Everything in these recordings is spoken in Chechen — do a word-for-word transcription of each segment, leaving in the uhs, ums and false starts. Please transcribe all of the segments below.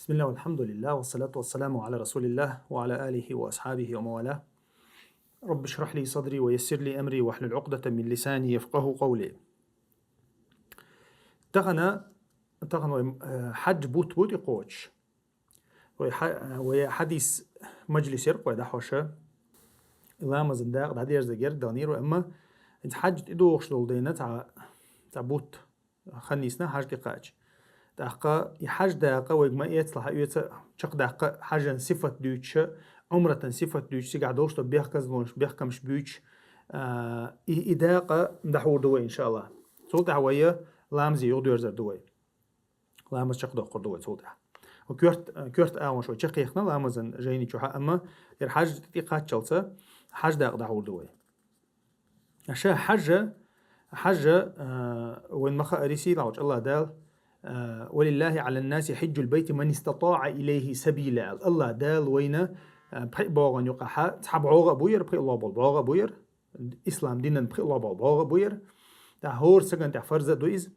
بسم الله والحمد لله والصلاة والسلام على رسول الله وعلى آله وأصحابه ومن والاه. رب اشرح لي صدري ويسر لي أمري واحلل عقدة من لساني يفقهوا قولي. Тахана, тахана вай, э, хьаджа бутт бу тӀакхочуш. Вай хьа-, вай хьадис мажлис яр-кх вай дӀахьош. Ламазан дакъа дӀадерзаргьяр, данийр вай, амма хьаджа тӀадогӀуш долу дайна цхьа, цхьа бутт хан йисна хьаджа тӀакхача. ТӀаккха и хьаджа дакъа вайга ма эцалахь, хьаоьцу чекхдаккха хьаджан сифат дуьйцуш, Ӏумратан сифат дуьйцуш, цигахь долуш долу бехказлонаш, бехкамаш буьйцуш, а, и, и дакъа дӀахьур ду вай, иншааллахӀ. Цул тӀаьхьа вай ламазе юхадоьрзур ду вай. Ламаз чекхдоккхур ду вай цул тӀаьхьа. Коьрта, коьрта агӀонаш вай чекхъяьккхина ламазан жайни чохь, амма хӀара хьаджа тӀакхаччалца хьаджа дакъа дӀахьур ду вай. Ша хьаджа, хьаджа, а, вайн ма хаъара, сийлахьчу АллахӀ Дала, а: «ولله على الناس حج البيت من استطاع إليه سبيلا», аьлла. АллахӀ Дала вайна, а, пхи бӀогӀан юкъахь цхьа бӀогӀа а бу хӀара, пхи ло болу бӀогӀа а бу хӀара, ислам динан пхи ло болу бӀогӀа а бу хӀара. ТӀаккха хӀора стагана тӀехь фарз а ду иза.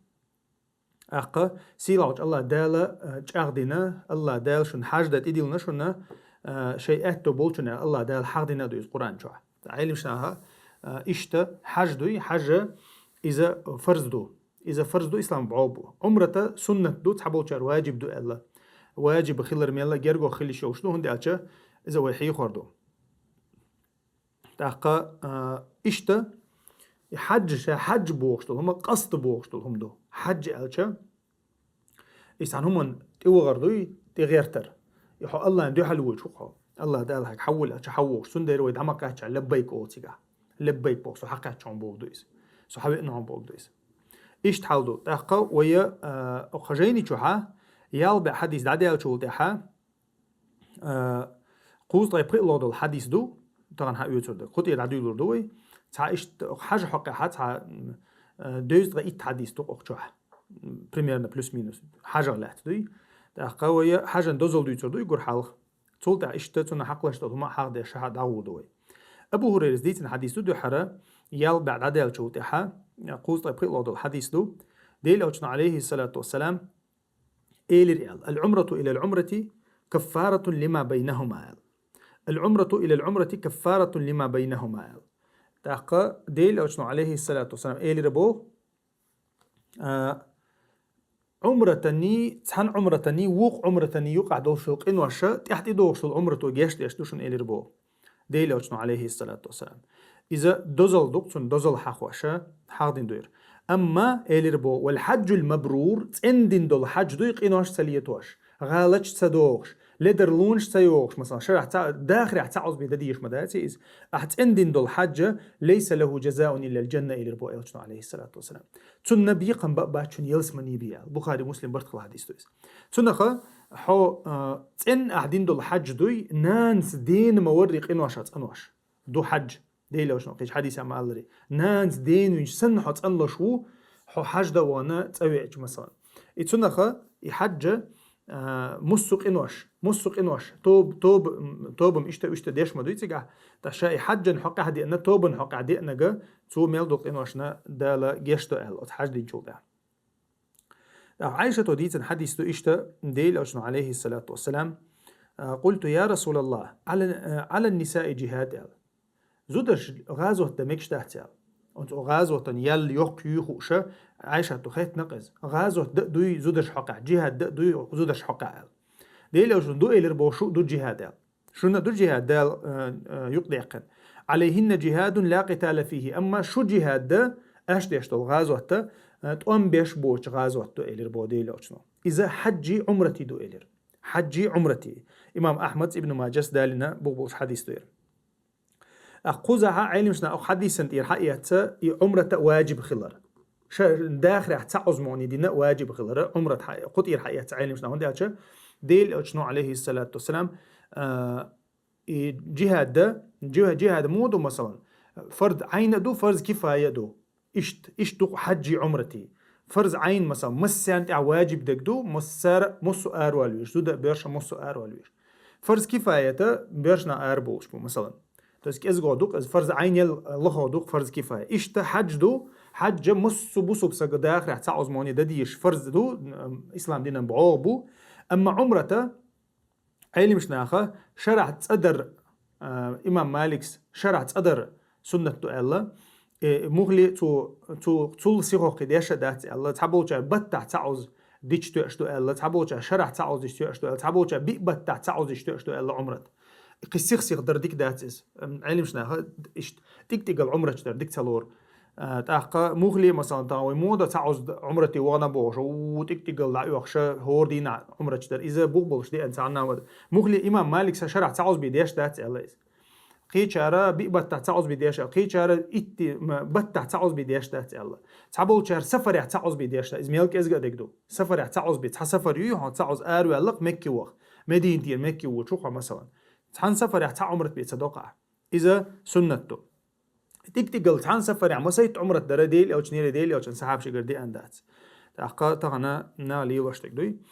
ТӀаккха сийлахьчу АллахӀ Дала, а, чӀагӀдина, АллахӀ Дала шуна хьаджа дан тӀедиллина шуна, а, шайн аьтто болчунна, АллахӀ Дала хьахдина а ду иза Къуръан чохь. Ӏелимаш наха, а, иштта хьаджа дуй, хьаджа иза фарз ду. Иза фарз ду, ислам бӀо бу. Ӏумрата суннат ду, цхьаболчара ваджиб ду аьлла. Ваджиб хилар мелла а гергох хила йиш йолуш ду, хӀунда аьлча иза вай хьехор ду. ТӀаккха, а, иштта, и хьаджа, ша хьаджа бохуш долу хӀума, къаст бохуш долу хӀума ду. Хьаджа аьлча, и цхьана хӀуманна тӀевахар дуй, тӀегӀертар. И хьо АллахӀна дуьхьал воьдуш ву хьо. АллахӀ Дала хьайга хьавола аьлча, хьавогӀуш. Цундела вай дӀа ма кхаччалц лаббайк олу цигахь. Лаббайк боху, со хьакхаьчча хьуна боху ду иза. Со хьавеана хьуна боху ду иза. Иштта хьал ду. ТӀаккха вай, а, окху жайни чохь, ялх бӀе хьадис дӀадаьллачул тӀаьхьа, а, кхузткъе пхи ло долу хьадис ду, тахана хьан оьцур дерг. Кху тӀера дӀадуьйлур ду вай. Цхьа иштта хьаджа хьокъехь цхьа, м, а, дезткъе итт хьадис ду окху чохь. М, примерно плюс-минус. Хьаджах лаьцна дуй. ТӀаккха вай хьаджан дозалла дуьйцур ду и гур хьалха. Цул тӀаьхьа иштта цунна хьакхалаш долу хӀума хьахдаьш хьадагӀур ду вай. Абу ХӀурайрас дийцина хьадис ду дуьххьара, ялх бӀе дӀадаьллачул тӀаьхьа, кхузткъе пхи ло долу хьадис ду. Делан Элчано, Ӏалайхиссалату вассалам, элира аьлла: «العمرة إلى العمرة كفارة لما بينهما», аьлла. «العمرة إلى العمرة كفارة لما بينهما», аьлла. ТӀаккха Делан Элчано, Ӏалайхиссалату вассалам, элира боху, а, Ӏумратаний, цхьана Ӏумратаний, вукху Ӏумратаний юкъахь долуш долу къинош тӀаьхьа тӀедогӀуш долу Ӏумрато гечдеш ду шуна, элира боху. Делан Элчано, Ӏалайхиссалату вассалам. Иза дозалла ду-кх, цунна дозалла хьахош хьахдина ду хӀара. Амма, элира боху, «والحج المبرور», цӀена дина долу хьаджа дуй, къинош ца летош, гӀалаташ ца дохуш, ледарлонаш ца йохуш, масалан, шарахь ца, дахарехь ца Ӏузбе дан дезаш ма дац иза. Ахь цӀена дина долу хьаджа, «ليس له جزاء إلا الجنة», элира боху Элчано, Ӏалайхиссалату вассалам. Цунна бекхам бан а бац шуна ялсамани бен аьлла. Бухари, Муслим барт хилла хьадис ду иза. Цунах хьо, а, цӀена ахь дина долу хьаджа дуй, нанас дена ма-варра къиношах цӀанвеш ду хьаджа. Делан Элчано кхечу хьадисехь ма-аллара, нанас денавинчу санна хьо цӀанлуш ву, хьо хьаджа дан вахана цӀа веача, масалан. И цунах и хьаджа, а, муссу къинош, муссу къинош, тоб-, тоб-, м, тобам иштта, иштта деш ма дуй цигахь, ткъа ша и хьаджан хьокъехь деана, тобан хьокъехь деанарг, цо мел долу къиношна Дала гечдо аьлла, оцу хьаджа динчул тӀаьхьа. ТӀаккха Ӏайшата дийцина хьадис ду иштта, Делан Элчано, Ӏалайхиссалату вассалам, а: «قلت: يا رسول الله، على، على النساء جهاد», аьлла. Зударш гӀазот дан мегаш дац аьлла. Оцу гӀазотан ял йоккха юй хууш, Ӏайшата хаьттина-кх иза. ГӀазот дан а дуй зударш хьокъехь, джихад дан а дуй зударш хьокъехь аьлла. Делан Элчано ду элира боху, шу а ду джихад аьлла. Шуна а ду джихад Дала, а, а, юкъадаьккхина. «عليهن جهاد لا قتال فيه», амма шу джихад дан, аш деш долу гӀазот дан, а, тӀом беш боцу гӀазот ду элира боху Делан Элчано. Иза хьаджий, Ӏумратий ду элира. Хьаджий, Ӏумратий. Имам Ахьмад, Ибн Маджас далийна бух болуш хьадис ду хӀара. Ткъа кхузахь Ӏелимашна окху хьадисан тӀера хьаэцна и Ӏумрата ваджиб хилар. Ша дахарехь цхьа Ӏузмани дина ваджиб хилар, Ӏумрата хьа-, кху тӀера хьаэцна Ӏелимашна, хӀунда аьлча Делан Элчано, Ӏалайхиссалату вассалам, а, и джихад дан, джи-, джихад муха ду, масалан, фарз Ӏайн а ду, фарз кифая а ду. Иштта, иштта ду-кх хьаджий, Ӏумратий. Фарз Ӏайн, масалан, массарна тӀехь ваджиб дерг ду, массара, массо а аравала везаш, зуда а, боьрша а массо а аравала везаш. Фарз кифаята боьршна арабовлуш бу, масалан. То есть кӀезиго ду-кх иза, фарз Ӏайн ял лахо ду-кх фарз кифая. Иштта хьаджа ду, хьаджа массо а бусалба сага дахарехь цхьа Ӏузмани дан дезаш фарз ду, м, ислам динан бӀогӀа бу. Амма Ӏумрата, Ӏелимаш наха шарахь цӀадар, а, имам Маликс шарахь цӀадар суннат ду аьлла, э, мухли цу, цу, цул сихохкхи деш а дац аьлла, цхьаболчар баттахь цхьа Ӏуз дича тоьаш ду аьлла, цхьаболчар шарахь цхьа Ӏуз дича тоьаш ду аьлла, цхьаболчар биъ баттахь цхьа Ӏуз дича тоьаш ду аьлла Ӏумрат. Кхи сих-сих дар дика дац иза. М, Ӏелимаш наха ишт тӀиг-тӀигал Ӏумраташ дар дика ца лору. А, тӀаккха мухли, масалан, тахана вай мода цхьа Ӏуз Д-, Ӏумрати вахана бохуш, у, тӀиг-тӀигал дӀа оьхуш, хӀора дийнахь Ӏумраташ дар. Иза бух болуш деана цхьанна а вада. Мухли имам Малик сан шарахь цхьа Ӏуз бий деш дац аьлла иза. Кхечара биъ баттахь цхьа Ӏуз бий деш а, кхечара итти м-, баттахь цхьа Ӏуз бий деш дац аьлла. Цхьаболчара сафарехь цхьа Ӏуз бий деш дац. Иза мел кӀезга а дерг ду. Сафарехь цхьа Ӏуз бий, цхьа сафар юй хьо, цхьа Ӏуз араваьллакх Мекке ваха. Мединатера Мекке вучу хьо, масалан. Цхьана сафарехь цхьа Ӏумрат бий ца доккхахь. Иза суннат ду. ТӀиг-тӀигал цхьана сафарехь масайтта Ӏумрат дара Дела элчанера, Дела элчан сахьабашигара деана дац. ТӀаккха тахана наха лелош дерг дуй.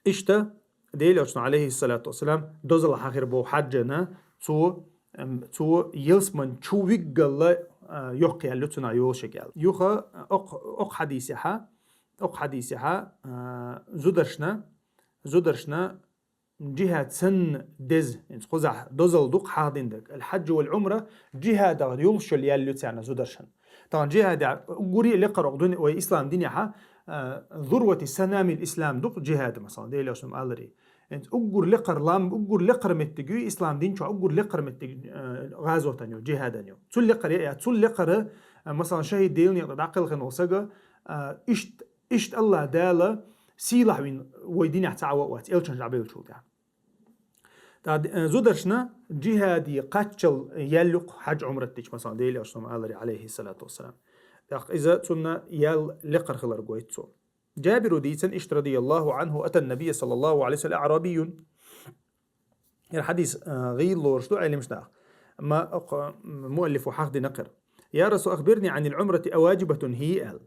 Иштта Дела элчано, алейхиссалату вассалам, дозалла хьахир боху хьаджана, цо, эм, цо ялсман чу виггалла, а, йоккха яьлла цунах йолашаг аьлла. Юха, а, окх-, окх хьадисехьа, окх хьадисехьа, а, зударшна, зударшна джихад санна деза, хӀинца кхузахь дозалла дукха хьахдина дерг. Аль-хьаджу валь-Ӏумра джихадах йолуш йолу ял ю царна зударшан. Тахана джихадехь уггуре а лекхара окх дуьне вай ислам динехьа, а, зурвати санамил ислам ду-кх джихад, масалан, Дела элчано аларе. ХӀинца уггур лекхара лам, уггур лекхара меттиг ю ислам дин чохь, уггур лекхара меттиг, а, гӀазотан ю, джихадан ю. Цул лекхара я, цул лекхара, а, масалан, шахид Делан некъа тӀе дӀакхелхина волу сага, а, ишт-, иштта Аллах Дала сийлахь вина вай динехь цхьа а вац, элчанаш дӀабевллачул тӀаьхьа. ТӀаккха, э, зударшна джихаде кхаччал ял ю-кх хьаджа Ӏумрат дича, масалан, Дела элчано аларе, алейхиссалату вассалам. ТӀаккха иза цунна ял лекхара хилар гойту цо. Джабиро дийцина иштта, радияллаху анху, атан набия саллаллаху алейхи ва саллям аърабийюн. ХӀара хьадис, э, гӀийла лоруш ду Ӏелимаш наха. Амма окх, м, муаллифо хьахдина кхера. Я Расул, ахбирни анил Ӏумрати аваджибатун хи аьлла.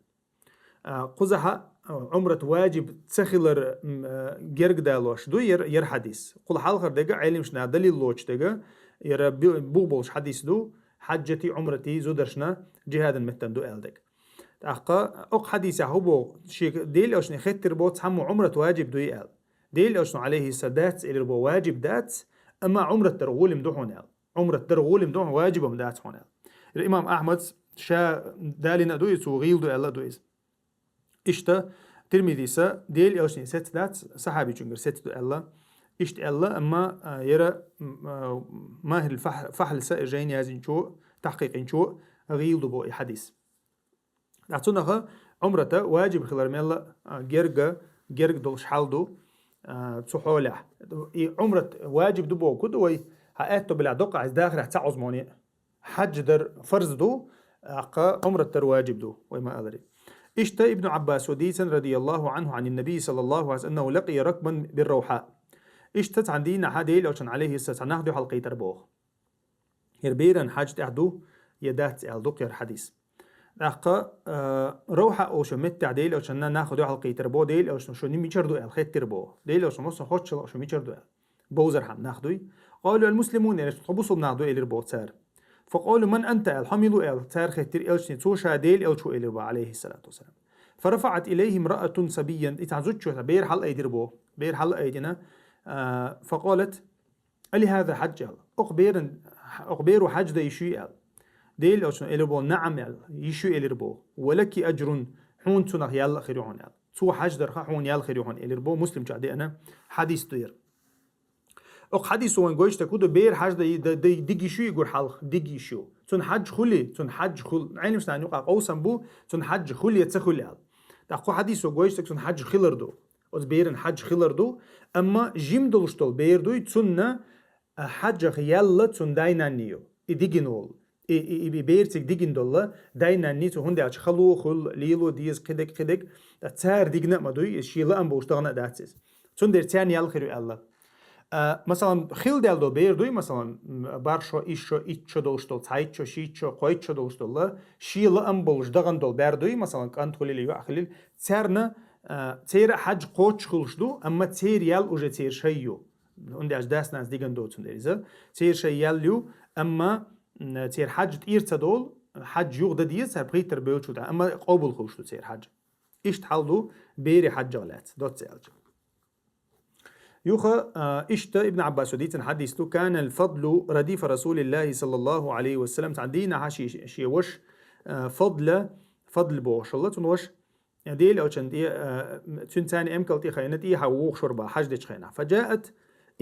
А, кхузахьа, а, Ӏумрат ваджиб ца хилар, м, а, герга далош ду яр, яр хьадис. Кхул хьалхара дега, Ӏелимаш наха далил лоцуш дега, яра би-, бух болуш хьадис ду, хьаджати, Ӏумрати зударшна джихадан меттан ду аьлла дега. ТӀаккха окх хьадисехь хӀун боху, шега Дела элчане хеттира боху цхьаммо Ӏумрат ваджиб дуй аьлла. Дела элчано, алейхиссалам, дац элира боху, ваджиб дац, амма Ӏумрат дар гӀулам ду хьуна аьлла. Ӏумрат дар гӀулам ду хьуна, ваджиб-м дац хьуна аьлла. Ира имам Ахьмадс ша далина а ду иза, цо гӀийла ду аьлла а ду иза. Иштта Тирмизиса Дела элчане сецца дац, сахьабичуьнгара сецца ду аьлла. Иштта аьлла, амма, а, яра, м, а, Махьрил Фахь-, Фахьлиса жайна яздинчо, тахькъикъинчо гӀийла ду боху и хьадис. ТӀаккха цунах Ӏумрата ваджиб хилар мелла а, герга, герга долуш хьал ду, а, цу хьолехь. И Ӏумрат ваджиб ду боху ду вай, хьан аьтто белахь доккха иза дахарехь цхьа Ӏузмоне. Хьаджа дар фарз ду, тӀаккха Ӏумрат дар ваджиб ду, вай ма аларе. Иштта Ибн Ӏаббасо дийцина, радияллаху анху, анин набий саллаллаху алейхи ва саллям, аннаху лакъия ракбан бир равхьа. Иштта цхьана дийнахьа Дела элчан, алейхиссалам, цхьа нах дуьхьал кхийтар боху. ХӀара беран хьаджа тӀехь ду, я дац аьлла ду-кх хӀара хьадис. ТӀаккха, а, Равхьа олуш меттехь Дела элчанна нах дуьхьал кхийтар бо, Дела элчано шуна мичара ду аьлла хеттира бо. Дела элчано со хоцчалла шуна мичара ду аьлла. Бовзархьама нах дуй. Къалу аль-муслимун, элира, тхо бусулба нах ду, элира бо цара. Фа къалу ман анта аьлла, хьо мила ву аьлла, цара хеттира элчане, цо ша Дела элча ву элира бо, алейхиссалату вассалам. Фа рафа'ат илайхи имраатун сабиян, и цхьа зудчо цхьа бер хьала айдира бо. Бер хьала айдина, а, фа къалат, «Али хьаза хьаджа?» аьлла. Окху беран, окху беро хьаджа дан йиш юй аьлла. Дела элчано элира бо, «Наам», аьлла, йиш ю элира бо. «Ва лаки аджрун», хьуна цунах ял а хир ю хьуна аьлла. Цо хьаджа дарха хьуна ял хир ю хьуна элира бо, Муслим чохь деана хьадис ду яра. Окху хьадисо вайн гойтуш дерг хӀун ду, бер хьаджа дан, дан, дан диг йиш ю и гур хьалха, диг йиш ю. Цунна хьаджа хуьлий, цунна хьаджа хуьлу. Ӏелимаш нахана юкъахь къовсам бу, цунна хьаджа хуьлий я ца хуьлий аьлла. ТӀаккха кху хьадисо гойтуш дерг цунна хьаджа хилар ду. Оцу беран хьаджа хилар ду, амма жима долуш долу бер дуй, цунна, а, хьаджах ял а цунна дай-нанний ю. И дигина волу. И, и, и, и бер цига дигина долу дай-нанний цу, хӀунда аьлча хало хуьлу, лело деза кхидерг, кхидерг, ткъа цара дигна а ма дуй, иза шен лаам болуш дахана а дац иза. Цундела царна ял хир ю аьлла. А, масалан, хилла даьлла долу бер дуй, масалан, м, барх шо, исс шо, итт шо долуш долу, цхьайтта шо, шийтта шо, кхойтта шо долуш долу, шен лаам болуш дахана долу бер дуй, масалан, кӀант хуьлийла, йоӀ хуьлийла, царна, а, церан а хьаджа кхочуш хуьлуш ду, амма церан ял уже церан шайн ю. ХӀунда аьлча дас-нанас дигана доцу хӀума дара иза. Церан шайн ял ю, амма, м, церан хьаджа тӀера ца долу, хьаджа юха дан деза, цара пхийттара бевллачул тӀаьхьа, амма къобал хуьлуш ду церан хьаджа. Иштта хьал ду беран хьаджах лаьцна, доцца аьлча. Юха, а, иштта Ибн Ӏаббаса дийцина хьадис ду: «كان الفضل رديف رسول الله صلى الله عليه وسلم». Цхьан дийнахьа ши, ши ваша, а, Фадла, Фадл бохуш хилла цуьнан ваша, Дела Элчан тӀе, а, цуьнан царна эмкал тӀе хайна, тӀехьа вогӀуш вара бах хьаж дечу хенахь. «فجاءت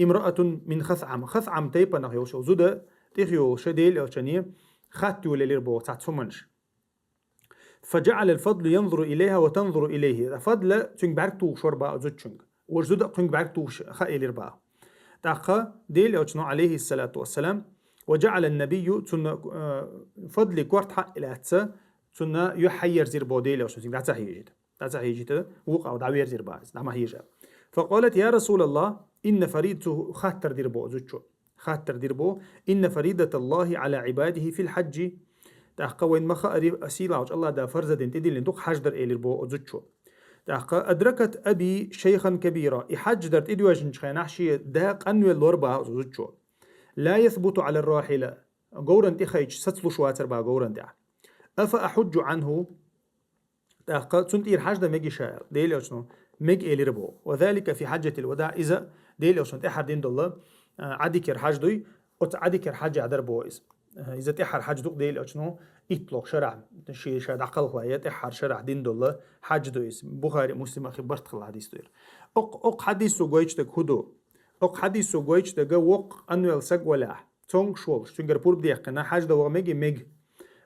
امرأة من خثعم». ХасӀам тайпанах йолуш йолу зуда тӀех йолуш Дела Элчане хатта йолаелира боху цхьацца хӀуманаш. «فجعل الفضل ينظر إليها وتنظر إليه». Фадла цуьнга бӀаьрг тухуш вара бах зудчуьнга. Важа зуда а кхуьнга бӀаьрг тухуш хаийлира бах. ТӀаккха Дела Элчано, عليه الصلاة والسلام, «وجعل النبي», цунна, а, Фадли корта хьаъ лаьцна, цунна юьхь хьаерзира боху Дела Элчано, цуьнга дӀа ца хьежийта. ДӀа ца хьежийта, вукху дӀаверзира бах, дӀа ма хьежа. «فقالت: يا رسول الله, إن فريضة», хаттар дира боху зудчо. Хаттар дира боху: «إن فريضة الله على عباده في الحج». ТӀаккха вайна ма хаъара, сийлахьчу Аллах Дала фарз дина тӀедиллина ду-кх хьаж дар, элира боху зудчо. ТӀаккха: «أدركت أبي شيخا كبيرا». И хьаж дар тӀедоьжначу хенахь шен да къанвелла вара бах зудчо. «لا يثبت على الراحلة». Говран тӀе хайча сацалуш вацара бах говран тӀехь. «أفأحج عنه؟» ТӀаккха цунна тӀера хьаж дан мегий ша аьлла, Дела Элчано, мега элира боху. «وذلك في حجة الوداع». Иза Дела Элчано тӀаьхьара дина долу, а, Ӏадикера хьаж дуй, оцу Ӏадикера хьажехь дара боху иза. А, иза тӀаьхьара хьаж ду-кх Дела Элчано, итталгӀа шарахь, шен ша дӀакхалхале, тӀаьхьара шарахь дина долу хьаж ду иза. Бухари, Муслима хи барт хилла хьадис ду иза. Окх-, окху хьадисо гойтуш дерг хӀун ду? Окху хьадисо гойтуш дерг воккха къанвелла саг валахь, цомгуш волуш, цуьнгара пурба дехкина, хьаж дан ваха мегий? Мега.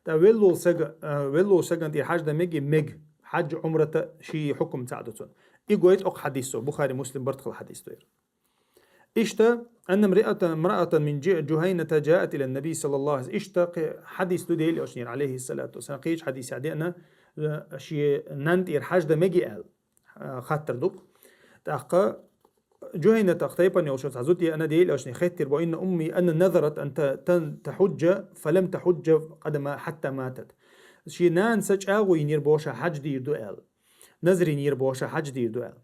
ТӀаккха велла волу сага, а, велла волу сагана тӀера хьаж дан мегий? Мега. Хьаж, Ӏумрата ши хьукум цхьаъ ду цунна. И гойту окху хьадисо, Бухари, Муслим барт хилла хьадис ду иза. Иштта: «أن امرأة، امرأة من ج-، جهينة جاءت إلى النبي صلى الله عليه وسلم». Иштта кхин хьадис ду Дела Элчанера, عليه الصلاة والسلام. Кхечу хьадисехь деана, а, шен нанна тӀера хьаж дан мегий аьлла, а, хаттар ду-кх. ТӀаккха Жухайнатах тайпана йолчу цхьа зуда деана Дела Элчане, хеттира боху: «إن أمي، أن نذرت أن ت-، تن-، تحج فلم تحج قد ما-، حتى ماتت». Шен нанас чӀагӀо йинера боху ша хьаж дийр ду аьлла. Назр йинера боху ша хьаж дийр ду аьлла.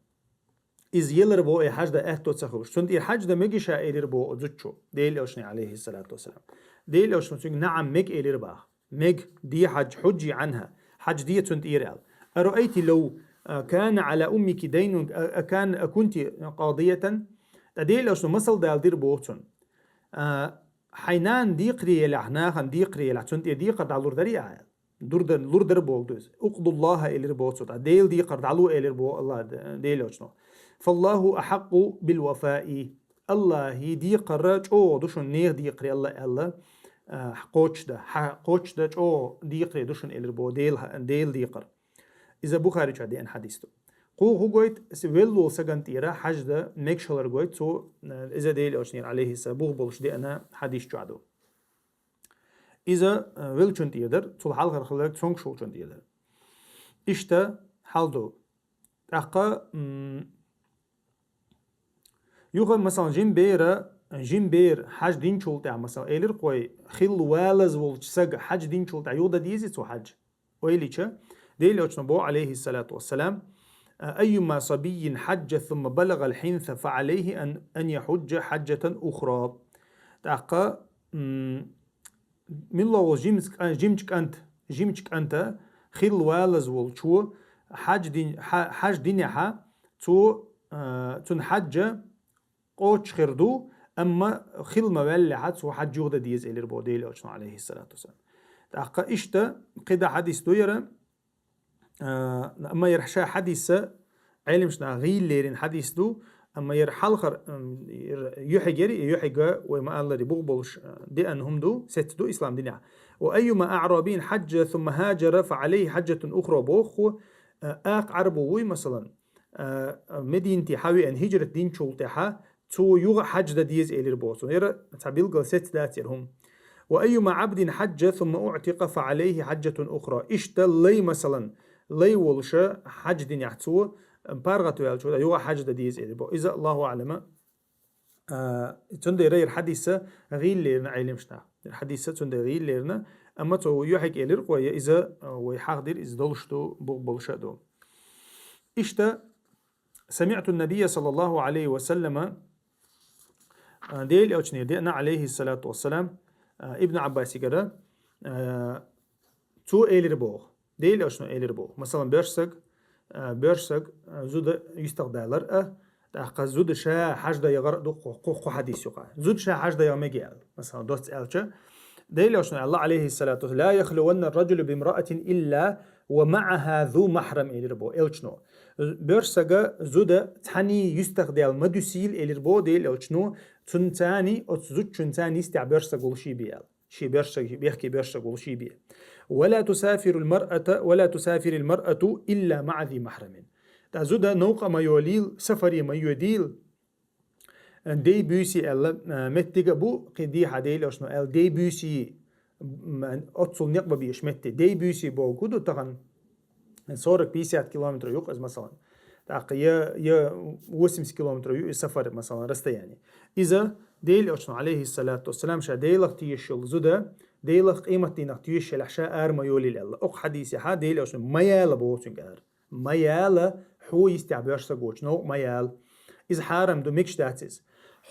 Иза елира боху и хьаж дан аьтто ца хуьлуш. Цунна тӀера хьаж дан мегий ша, элира боху зудчо Дела Элчане, عليه الصلاة والسلام. Дела Элчано цуьнга: «نعم, мега», — элира бах. Мега, де хьаж, «حجي عنها», хьаж де цунна тӀера аьлла. «أرأيت لو كان على أمك دين أكان، أكنت قاضية؟» ТӀаккха Дела Элчано масал дала дира боху цунна. А, хьайн нана декхаре елахь, нахана декхаре елахь, цунна тӀера декхар дӀалур дарий ахь аьлла. Дур дар, лур дара боху ду иза. «اقضوا الله», — элира боху цо, тӀаккха Делан декхар дӀало, элира боху Аллах, Дела Элчано. «فالله أحق بالوفاء». Аллахьан декхар чӀогӀа ду шуна нехан декхаре аьлла, аьлла, а, кхочушдан, хьан кхочушдан чӀогӀа декхаре ду шуна, элира боху Дела, Делан декхар. Иза Бухари чохь деана хьадис ду. Кху хӀун гойту, велла волу сагана тӀера хьаж дан мегаш хилар гойту, цо, а, иза Дела Элчанера, عليه السلام, бух болуш деана хьадис чохь ду. Иза, а, веллачунна тӀера дара, цул хьалхара хилларг цомгуш волчунна тӀера дара. Иштта хьал ду. ТӀаккха, м, юха, масалан, жима бера, жима бера хьаж динчул тӀаьхьа, масалан, элира-кх вай, хилла валаза волчу сага хьаж динчул тӀаьхьа юха дан дезий цо хьаж? Ойла йича, Дела Элчано боху, عليه الصلاة والسلام: «أيما صبي حج ثم بلغ الحنث فعليه أن، أن يحج حجة أخرى». ТӀаккха, м, милла волу жимс-, кӀан-, жимчу кӀант-, жимчу кӀанта хилла валаза волчо хьаж дин-, хьа-, хьаж динехьа, цо, а, цуьнан хьажа кхочуш хир ду, амма хилла ма ваьллехьа, цо хьаж юха дан деза, элира боху Дела Элчано, عليه الصلاة والسلام. ТӀаккха иштта кхидӀа хьадис ду яра, а, амма яра ша хьадиса, Ӏеламнаха гӀийла лерина хьадис ду, амма яра хьалхара, ам, яра юьхьиг яра, и юьхьиг вай ма-аллара бух болуш, а, деана хӀума ду, сецца ду ислам динехь. «وأيما أعرابي حج ثم هاجر فعليه حجة أخرى», боху, а, акха Ӏарбо вуй, масалан, а, Мединате хьавеана хӀижрат динчул тӀаьхьа, цо юха хьаж дан деза, элира боху цо. Яра цхьа билггал сецца дац яра хӀума. «وأيما عبد حج ثم أعتق فعليه حجة أخرى». Иштта лай, масалан, лай волуша хьаж динехь цо, паргӀат ваьлча, юха хьаж дан деза, элира боху. Иза, Аллаху аӀлама, а, цундела яра хьадиса гӀийла лерина Ӏеламнаха. Яра хьадиса цундела гӀийла лерина, амма цо юьхьиг элира-кх вай, иза, а, вай хьахдира, иза долуш ду, бух болуша а ду. Иштта, «سمعت النبي صلى الله عليه وسلم», а, Дела Элчанера деана, عليه الصلاة والسلام, а, Ибн Ӏаббасигара, а, цо элира боху, Дела Элчано элира боху. Масалан, боьрша саг, а, боьрша саг, а, зуда юьстах далар а, ТӀаккха зуда ша хьаж дан ягӀар а ду кху, кху, кху хьадис юкъа. Зуда ша хьаж дан ягӀа мега аьлла. Масала, доцца аьлча, Делан Элчано аьлла, алейхиссалату вассалам: «لا يخلون الرجل بامرأة إلا ومعها ذو محرم», элира бо Элчано. Боьрша сага зуда цхьаннена юьстахдаьлла ма дуьсийла, элира бо Делан Элчано, цунцани, оцу зудчунцани йистехь боьрша саг волуш бен аьлла. Шен боьрша саг, бехке боьрша саг волуш бен. «ولا تسافر المرأة، ولا تسافر المرأة إلا مع ذي محرم». ТӀаккха зуда новкъа ма йолийла, сафаре ма йодийла. Дей-буьйси аьлла, а, меттиг а бу, кхин дехьа Делан Элчано аьлла, дей-буьйси, м, оццул некъ бан безаш меттиг. Дей-буьйси бохург ду тахана сорок-пятьдесят километр ю-кх иза, масалан. ТӀаккха я, я восемьдесят километр ю иза сафар, масалан, расстояние. Иза Делан Элчано, алейхиссалату вассалам, ша Делах тешаш йолу зуда, Делах, къематдийнах тешаш елахь ша ара ма йолийла аьлла. Оцу хьадисехь Делан Элчано ма яла боху цуьнга ара. Ма яла, хьо йистехь боьрша саг воцуш новкъа ма яла. Иза хьарам ду, мегаш дац иза.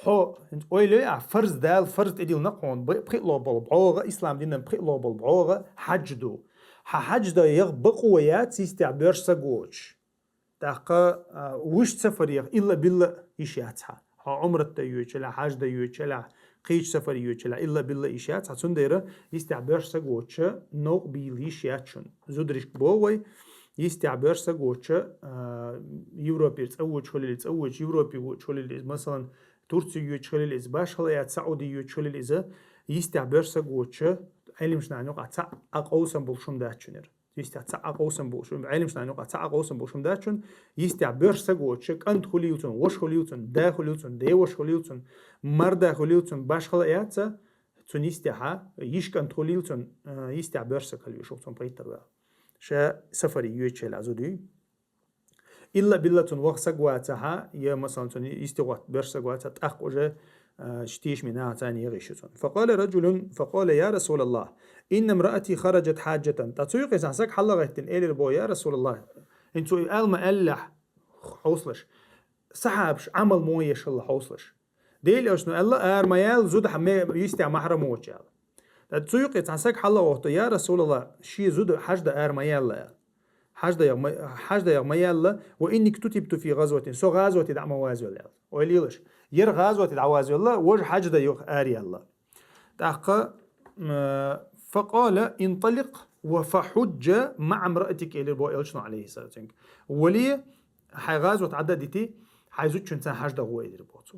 Хьо, ойла йой ахь, фарз Дала фарз тӀедиллина хьуна, б-, пхиъ ло болу бӀогӀа, ислам динан пхиъ ло болу бӀогӀа хьаж ду. Хьан хьаж дан ягӀа бакъо яц йистехь боьрша саг воцуш. ТӀаккха, а, вуьшта сафарех илла-билла йиш яц хьан. Хьо Ӏумрат дан йоьдуш елахь, хьаж дан йоьдуш елахь, кхечу сафаре йоьдуш елахь, илла-билла йиш яц хьан. Цундела йистехь боьрша саг воцуш новкъа бийла йиш яц шуна. Зударшка боху вай, йистехь боьрша саг воцуш, а, Европера цӀа воцуш хуьлийла, цӀа воцуш Европе воцуш хуьлийла иза, масалан, Турци йоьдуш хуьлийла иза, башхалла яц, Сауди йоьдуш хуьлийла иза, йистехь боьрша саг воцуш, Ӏеламнахана юкъахь цхьа а къовсам болуш хӀума дац шуна яра. Йистехь цхьа а къовсам болуш, Ӏеламнахана юкъахь цхьа а къовсам болуш хӀума дац шуна, йистехь боьрша саг воцуш, кӀант хуьлийла цуьнан, ваша хуьлийла цуьнан, да хуьлийла цуьнан, деваша хуьлийла цуьнан, марда хуьлийла цуьнан, башхалла яц, цуьнан йистехь йиш кӀант хуьлийла цуьнан, а, йистехь боьрша саг хила везаш ву цунна пайттар ваьлла. Ша сафаре йоьдуш елахь зуда юй. Илла-билла цунна ваха саг вацахь, я, масалан, цунна йистехь ваха боьрша саг вацахь, тӀаккха уже, а, тешаме нахаца ягӀа йиш ю цунна. فقال رجل، فقال: يا رسول الله، إن امرأتي خرجت حاجة. ТӀаккха цу юкъе цхьа саг хьала а гӀеттина, элира боху: «Я Расулаллах», хӀинца цо и ала ма-аьллехь хьовсалаш, сахьабаш Ӏамал муха еш хилла хьовсалаш. Делан Элчано аьлла, ара ма яла, зуда хьан ме-, йистехь махьрам воцуш аьлла. ТӀаккха цу юкъе цхьа саг хьала а гӀотту: «Я Расулаллах, шен зуда хьаж дан ара ма яла», аьлла. Хьаж дан ягӀа ма, хьаж дан ягӀа ма яла, «وإني اكتتبت في غزوة», со гӀазоте дӀа ма вазвелла аьлла. Ойла йилаш. Яра гӀазоте дӀавазвелла, важа хьаж дан ягӀа ара яьлла. ТӀаккха, м, «فقال: انطلق فحج مع امرأتك», элира боху Элчано, алейхиссалату вассалам. «Вали, хьайн гӀазот Ӏадда а дити, хьайн зудчуьнца хьаж дан гӀо», элира боху цо.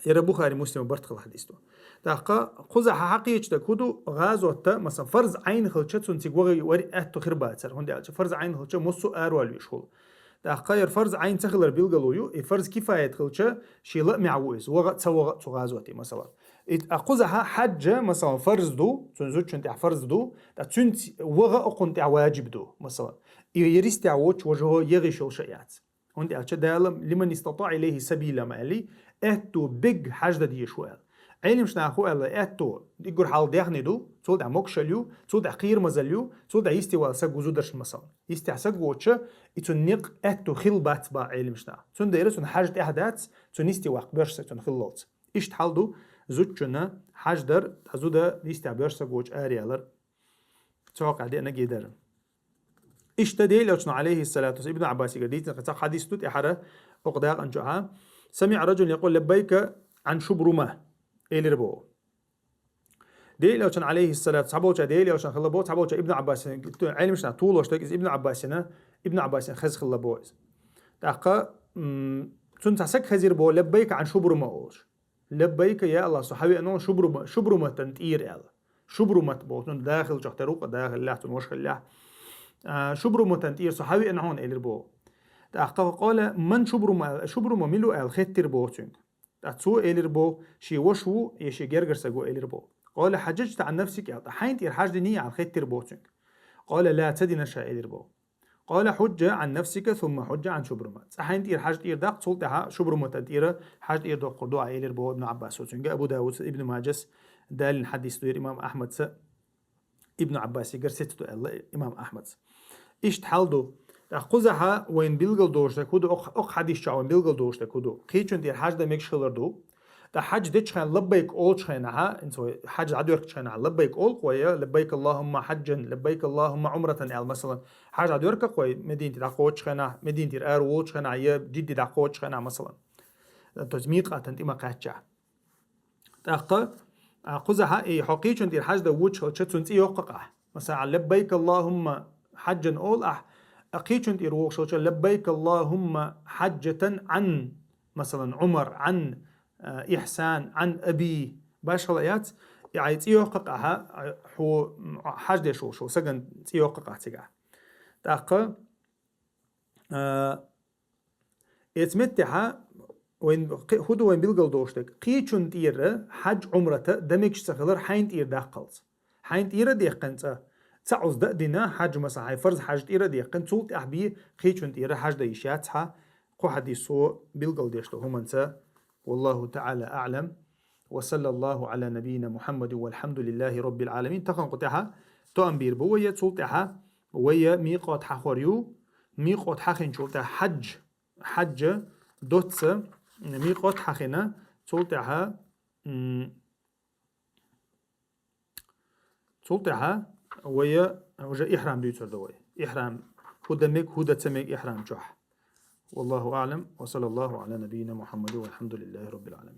Яра Бухари, Муслима барт хилла хьадис ду. ТӀаккха кхузахь хьакхечу дерг хӀун ду, гӀазотта, масалан, фарз Ӏайн хилча, цунна цига ваха вари аьтту хир бацара, хӀунда аьлча фарз Ӏайн хилча, массо а аравала везаш хуьлу. ТӀаккха яра фарз Ӏайн ца хилар билгало ю, и фарз кифаят хилча, шен лаамехь ву иза, ваха а, ца ваха а цу гӀазоте, масалан. И, а кхузахь хьаджа, масалан, фарз ду, цуьнан зудчун тӀехь фарз ду, ткъа цуьнца ваха а кхунна тӀехь ваджиб ду, масалан. И яристехь воцуш важа хӀо ягӀа йиш йолуш а яц. ХӀунда аьлча Дала: «لمن استطاع إليه سبيلا» ма аьллий, аьтту бегга хьаж дан дезаш ву аьлла. Ӏеламнаха хӀун аьлла, аьтту уггар хьалха даьхни ду, цул тӀаьхьа могушалла ю, цул тӀаьхьа кхерамазалла ю, цул тӀаьхьа йистехь вала саг ву зударшна, масалан. Йистехь саг воцуш, и цуьнан некъ аьтту хилла бац боху Ӏеламнаха. Цундела цуьнан хьаж тӀехь дац, цуьнан йистехь ваккха боьрша саг цунна хилла волчу. Иштта хьал ду зудчунна хьаж дар, ткъа зуда йистехь боьрша саг воцуш араяьлар. Цу хьокъехь деана гӀо дар. Иштта Делан Элчано, алейхиссалату вассалам, Ибн Ӏаббасигара дийцина кхин цхьа хьадис ду тӀаьхьара, оцу дакъан чохь: «سمع رجلا يقول: لبيك عن شبرمة», элира боху. Делан Элчано, алейхиссалату, цхьаболча Делан Элчано хилла боху, цхьаболча Ибн Ӏаббасина, Ӏеламнаха толош дерг иза Ибн Ӏаббасина, Ибн Ӏаббасина хеза хилла боху иза. ТӀаккха, м, цунна цхьа саг хезира боху: «لبيك عن شبرمة», олуш. «Лаббайка, я АллахӀ, со хьан веана Шубрума-, Шубруматан тӀера», аьлла. Шубрумат боху, цуьнан да хиллачохь тера ву-кх, да хиллехь, цуьнан ваша хиллехь. А, «Шубруматан тӀера со хьан веана хьуна», элира боху. ТӀаккха «قال: من شبرمة», Шубрума мила ву аьлла, хаьттира боху цуьнга. ТӀаккха цо элира боху: «Шен ваша ву, я шен гергара саг ву», элира боху. «قال: حججت عن نفسك», аьлла, ткъа хьайна тӀера хьаж диний аьлла, хаьттира боху цуьнга. «قال: لا, ца дина ша», элира боху. «قال: حج عن نفسك ثم حج عن شبرمة». Цкъа хьайна тӀера хьаж тӀера даккха, цул тӀаьхьа Шубруматан тӀера хьаж тӀера доккхур ду ахь, элира боху Ибн Ӏаббасо цуьнга. Абу Давуда, Ибн Маджас далийна хьадис ду хӀара, имам Ахьмада, Ибн Ӏаббасигара сецна ду аьлла имам Ахьмада. Иштта хьал ду. ТӀаккха кхузахь вайна билгал долуш дерг хӀун ду, окху, окху хьадис чохь вайна билгал долуш дерг хӀун ду? Кхечун тӀера хьаж дан мегаш хилар ду. ТӀаккха хьадж дечу хенахь лаббайк олучу хенахь, инца вай хьадж дӀадоьркучу хенахь лаббайк олу-кх вай, лаббайк Аллахумма хьаджан, лаббайк Аллахумма Ӏумратан аьлла, масалан, хьадж дӀадоьрку-кх вай, Мединате дӀакхочучу хенахь, Мединатера ара волучу хенахь, я Джидде дӀакхочучу хенахь, масалан. То есть микъатана тӀе ма кхаьччахь. ТӀаккха, а, кхузахь, и хьо кхечунна тӀера хьадж дан воьдуш хилча, цунна цӀе йоккху-кх ахь. Масалан, лаббайк Аллахумма хьаджан олу ахь, а кхечунна тӀера вогӀуш хилча, лаббайк Аллахумма хьаджатан Ӏан, масалан, Ӏумар, Ӏан, а, Ихсан, Ӏан аби. Башхала яц, и хьайн цӀе йоккху-кх ахь, а, хьо, м, хьадж деш волуш волу сагана цӀе йоккху-кх ахь цигахь. ТӀаккха, а, Эцу меттехь вайн кхи-, хӀун ду вайн билгал долуш дерг? Кхечунна тӀера хьадж, Ӏумрата дан мегаш ца хилар хьайна тӀера даккхалц. Хьайна тӀера а даьккхина цкъа, цкъа Ӏуьзза дан а дина, хьадж, масалан, хьайн фарз хьадж тӀера а даьккхина, цул тӀаьхьа бен кхечунна тӀера хьадж дан йиш яц хьан, кху хьадисо билгал деш долу хӀуманца. Валлаху таӀала аӀлам. Ва саллаллаху Ӏала набийина Мухьаммадин валхьамдулиллахи роббил Ӏаламин. Тахана кху тӀехь тоам бийр бу вай, цул тӀаьхьа вай микъат хьахор ю. Микъат хьахинчул тӀаьхьа хьадж, хьадж доцца микъат хьахина, цул тӀаьхьа, м, цул тӀаьхьа вай уже ихьрам дуьйцур ду вай. Ихьрам хӀун дан мега, хӀун дан ца мега ихьрам чохь. Валлаху аӀлам, ва саллаллаху Ӏала набийина Мухьаммадин валхьамдулиллахи роббил Ӏаламин.